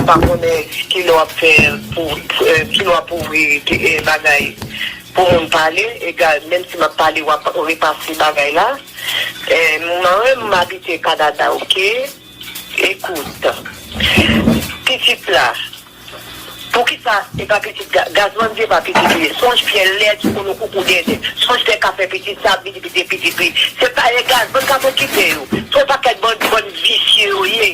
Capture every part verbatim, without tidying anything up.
pa konnen ki lè w ap fè pou, eh, ki lè w ap ouvri, eh, bagay pou moun pale, egal, menm si m ap pale, w ap repase bagay la. Eh, mwen, m abite Kanada, oke? Ekout, pitit la, poukisa e pa pitit ga-, Gazman di e pa pitit li ye? Sonj Pyè lèd, kono koukou dèdè. Sonj Pyè ka fè pitit sa, pitit, pitit, pitit li. Se pa e Gazman k ap okipe yo. Se yon pakèt bann, bann visye yo ye.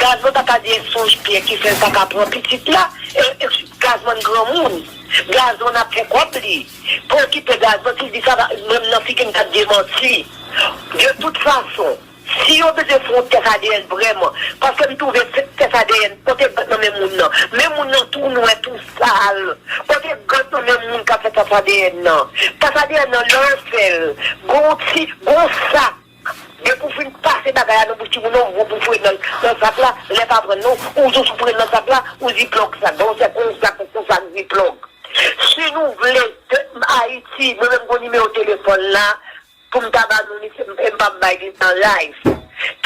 Gazman pa ka di e Sonj Pyè ki fè l pa ka pran pitit la. E, e Gazman granmoun. Gazman ap fè kòb li. Pou okipe Gazman, si l di sa, mwen nan figi m t ap demanti. De tout fason, si yo bezwen fè yon tès A D N vrèman, paske m twouve se tès A D N, kote gad nan men moun nan? Men moun nan tou nwè, tou sal. Kote gad nan men moun k ap fè tès A D N nan? Tès A D N nan, lè w fè l, gon ti, gon sak. Depi w fin pase bagay la nan bouch timoun nan, ou, ou foure nan, nan sak la, lè pa pran non, ou jis foure nan sak la, ou ziplòk sak, bon, se kon sak, kon sak ziplòk. Si nou vle, Ayiti, mwen menm gon nimewo telefòn la, pou m ta ba nou li, e m p ap bay li nan live.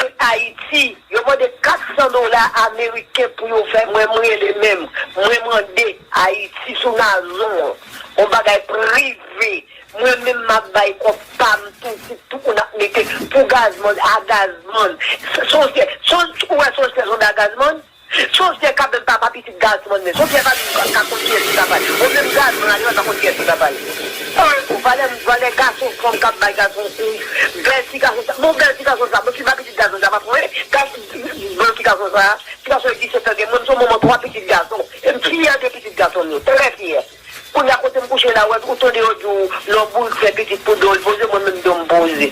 Ke Ayiti, yo mande kat san dola ameriken pou yo fè, mwen, m rele menm, mwen mande Ayiti sou nazon an, yon bagay prive, mwen menm m ap bay kòb pa m tou, si tout moun ap mete pou Gazman, a Gazman. Sonje, sonje, ou wè Sonje fè sonde a Gazman? Sonje ka menm pa, pa pitit Gazman, men Sonje pa menm ka, ka konn kiyès ki ka pale. Ou menm Gazman la, li pa konn kiyès ki ka pale. Ou valè, valè gason, fanm k ap bay gason kou. Bèl ti gason sa. Bon, bèl ti gason sa. Bon, si pa pitit Gazman sa, pa pran. Bèl ti gason sa. Ti gason disèt an gen. Mwen, m se yon manman twa pitit gason. E m fyè de pitit gason m yo. Trè fyè. Kounye a kote m kouche la, ou, ou tande yo di w, lè w boul fè pitit pou do l poze, mwen menm do m poze.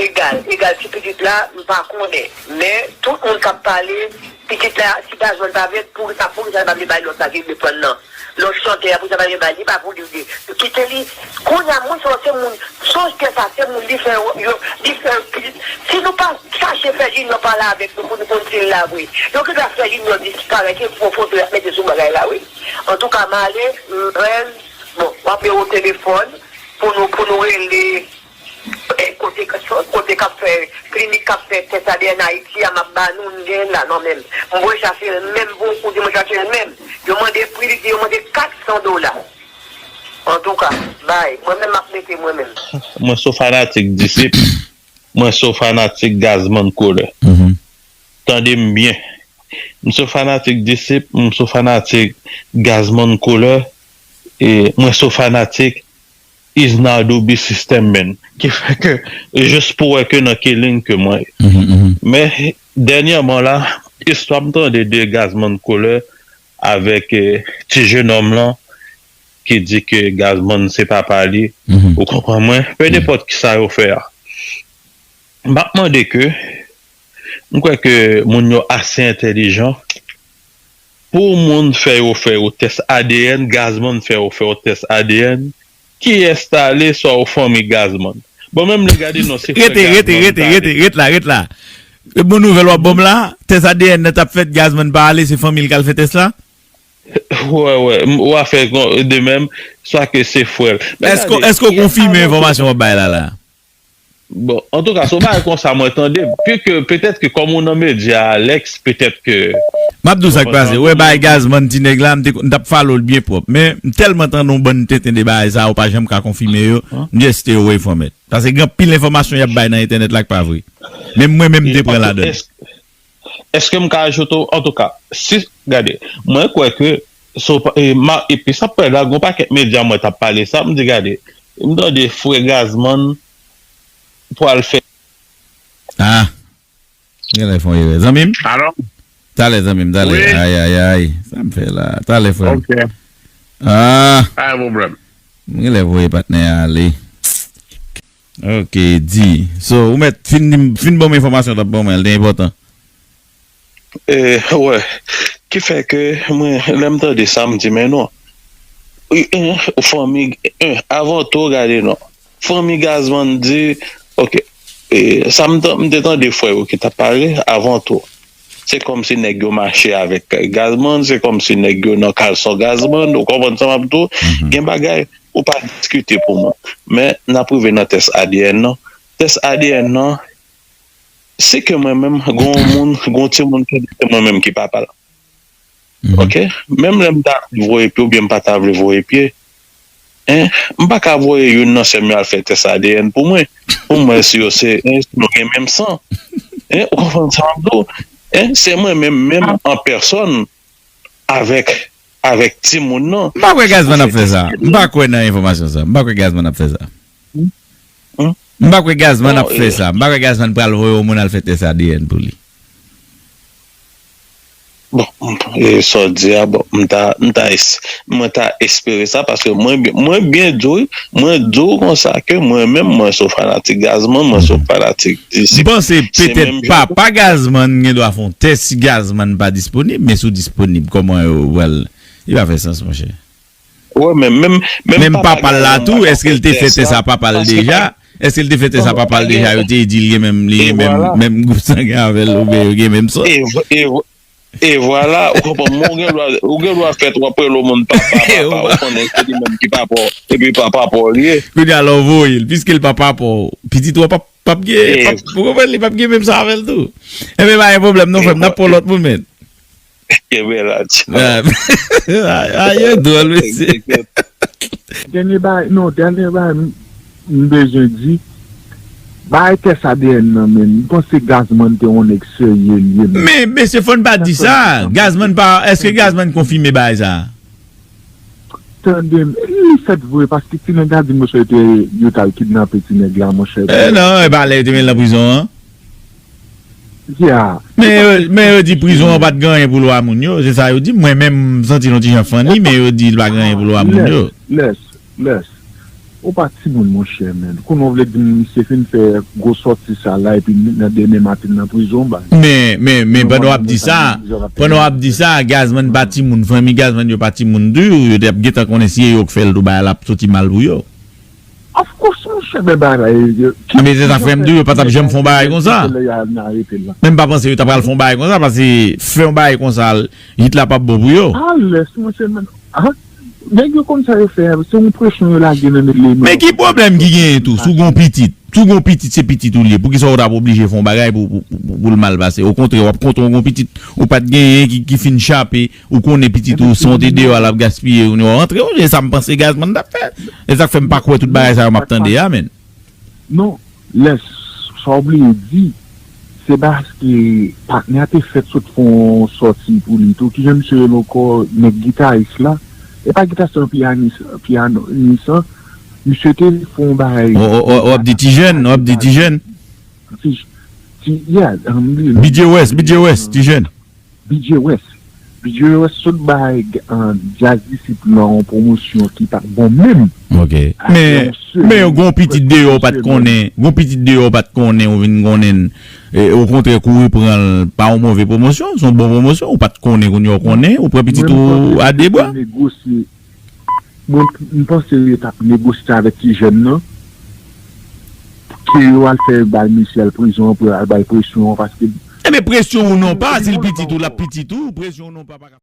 Egal, egal, ti pitit la, m pa konnen. Men, tout moun k ap pale, pitit la, si Gazman pa vle, poukisa, poukisa l pa vle bay lòt la ki vle pran l nan? Lòt chantè a, poukisa l pa vle bay li, pa pou li vle. Kite li, kounye a, moun sa yo se moun, Sonje Pyè sa, se moun li fè yo, li fè yo pitit. Si nou pa chache fè Junior pale avèk nou pou nou konn si l la vre. Yo gentan fè Junior disparèt, e fo foto y ap mete sou bagay la, wi. Antouka, m ale, m prèz. Bon, w ap gen yon telefòn pou nou, pou nou rele, eh, kote, kote k ap fè, klinik k ap fè tès A D N Ayiti a, m ap ba nou, m gen l la nan men m. M voye chache l menm pou ou, di mwen chache l menm. Yo mande pri, li di yo mande kat san dola. Antouka, bay, mwen menm m ap mete mwen menm. Mwen se yon fanatik Disip, mwen se yon fanatik Gazman Koulè. Tande m byen. M se fanatik Disip, m se fanatik Gazman Koulè, e mwen se fanatik Isnardo B System Man. Ki fè ke, jis pou wè ke nan ki liy ke mwen ye. Men, dènyèman la, istwa m tande de Gazman Koulè avèk, eh, ti jenòm lan ki di ke Gazman se papa li, ou konprann mwen? Pe nenpòt ki sa yo fè a. M ap mande ke, m kwè ke moun yo ase entèlijan pou moun fè yo fè yo tès A D N, Gazman fè yo fè yo tès A D N, kiyès t ale swa yo fanmi Gazman? Bon, menm lè gade non, se frè Rete, rete, Gazman rete, k ale. Rete, ret la, ret la. E bon nouvèl w ap ban m la, tès A D N nan t ap fèt, Gazman pa ale, se fanmi l k al fè tès la? Wè, wè, m, w a fè kon, de menm, swa ke se frè l. Men Èske, gade, èske w konfime enfòmasyon w ap bay la, la? Bon, antouka, se yon bagay konsa mwen tande. Pi ke, petèt ke kòm ou nan medya, Alex, petèt ke M ap di w sa k pase. Ou wè bagay Gazman ti nèg la, m te, m t ap follow l byen pwòp. Men, m tèlman tande yon bann tenten de bagay sa, ou pa janm ka konfime yo, m just stay away from it. Paske gen anpil enfòmasyon y ap bay nan entènèt la k pa vre. Menm mwen menm, m te pran ladan l. Èske m ka ajoute w? Antouka, si, gade, mwen kwè ke, so, e, ma, epi sa prè la, gon pakèt medya mwen t ap pale sa, m di, gade, m tande frè Gazman pral fè. Ah, genlè fè yon erè. Zanmi m? Alo? Talè, zanmi m, talè. Wi. Ay, ay, ay. Sa m fè la? Talè, frè m. Ok. Ah. Pa gen pwoblèm. M genlè voye patnè a ale. Ok, di. So, ou mèt fin, fin ban m enfòmasyon w t ap ban mwen, l te enpòtan. E, wè. Ki fè ke mwen, lè m tande sa, m di, men non. E, e, fanmi, e, avan tou, gade non. Fanmi Gazman di, ok, e, sa m tan-, m te tande frè yo ki t ap pale avan tou. Se kòmsi nèg yo mache avèk Gazman, se kòmsi nèg yo nan kalson Gazman, ou konprann sa m ap di w? Gen bagay ou pa diskite pou mwen. Men, n ap rive nan tès A D N nan. Tès A D N nan, si ke mwen menm, gon moun, gon timoun ki di se mwen menm ki papa l. Mhm. Ok? Menm lè m ta vle voye pye oubyen m pa ta vle voye pye, en, m pa ka voye youn nan sè m yo al fè tès A D N pou mwen, pou m wè si yo se, en, si nou gen menm san. En, ou konprann sa m ap di w? En, se mwen menm, menm an pèsòn, avèk, avèk timoun nan. M pa kwè Gazman ap fè sa. M pa kwè nan enfòmasyon sa. M pa kwè Gazman ap fè sa. Hmm? M pa kwè Gazman ap fè sa. M pa kwè Gazman pral voye yon moun al fè tès A D N pou li. Bon, e sa w di a, bon, m ta, m ta es-, mwen ta espere sa, paske mwen, mwen byen di w, mwen di w konsa ke mwen menm, mwen se yon fanatik Gazman, mwen se yon fanatik disip. M panse petèt papa Gazman gen dwa fè yon tès si Gazman pa disponib, men si w disponib, kòman yo pral, li pa fè sans, monchè. Wè, men menm, menm papa l la tou, èske l te fè tès a papa l deja? Èske l te fè tès a papa l deja? Yo te di l gen menm, li gen menm, menm gwoup sangen avè l, oubyen yo gen menm san? E, e, e vwala, ou konprann, men ou gen dwa, ou gen dwa fèt, w ap rele yon moun papa, papa, ou konnen se li menm ki papa w, epi pa papa w li ye. Kounye a la w voye l, piske l pa papa w, pitit ou a p ap, p ap gen, p ap, ou konprann, li p ap gen menm sa avè l tou. Enben, pa gen pwoblèm non, frè m, n ap pran lòt moun, men. Kenbe la, tchao. Ah, ah, yo dwòl, mesye. Dènye bagay, non, dènye bagay m, m bezwen di, bagay tès A D N nan menm, m panse Gazman te yon nèg serye l ye menm. Men, mesye, fò n pa di sa. Gazman pa, èske Gazman konfime bagay sa? Tande m, li fèt vre, paske ti nèg la di m, monchè, yo te, yo t al kidnape ti nèg la, monchè. Eh non, e pa lè yo te met l nan prizon an? Yeah. Men yo, men yo di prizon an pa t gen anyen pou lwa moun yo, se sa yo di. Mwen menm, m santi l yon ti jan funny, men yo di l pa gen anyen pou lwa moun yo. Lès, lès, lès. Ou pa timoun, monchè, men. Kounye w vle di m misye fin fè gwo sòti sa la, epi nan demen maten nan prizon, ba. Men, men, men pandan w ap di sa, pandan w ap di sa, Gazman pa timoun, fanmi Gazman yo pa timoun tou, yo t ap gentan konnen si e yo k fè l tou, bagay la ap soti mal pou yo. Of course, monchè, men bagay yo. Men se sa frè m di w, yo pa t ap janm fè yon bagay konsa. Men m pa panse yo ta pral fè yon bagay konsa, paske fè yon bagay konsa, Hitler p ap bon pou yo. A lès, monchè, men, ah, nèg yo konn sa yo fè, se yon presyon yo lage nan nèg li. Men ki pwoblèm ki genyen tou, si w gen yon pitit, si w gen yon pitit, se pitit ou li ye, poukisa w t ap oblije fè yon bagay pou, pou, pou, pou l mal pase? Okontrè, w ap kontan w gen yon pitit ou pa t genyen ki, ki fin chape, ou konnen pitit ou, se yon te deyò a l ap gaspiye, ou antre, ou, e sa m panse Gazman t ap fè. E sa k fè m pa kwè tout bagay sa yo m ap tande a, menn. Non, lè sa w bliye di, se paske patnè a te fèt sot fè yon sòti pou li tou. Kijan misye rele ankò, nèg gitaris la? E pa gitaris la, piyanis, piyanis an. Misye te fè yon bagay. W ap di Ti Jèn, w ap di Ti Jèn. Ti, ti, yeah, um, B J West, B J West, Ti Jèn. B J West. B J West sot bay, uh, Jazz Disip lan yon pwomosyon ki pa t bon menm. Ok. Men, men yon gon pitit deyò w pa t konnen, gon pitit deyò w pa t konnen, ou vin konnen l, e, okontrè, kouri pran l pa yon move pwomosyon, se yon bon pwomosyon, ou pa t konnen, kounye a w konnen, ou pran pitit ou a de bra. Mwen, m panse yo t ap negosye avèk ti jèn nan, ke yo al fè bay misye al prizon pou al bay presyon an, paske. Enben, presyon ou non pa, si l pitit ou, l ap pitit ou, presyon ou non pa, pa ka.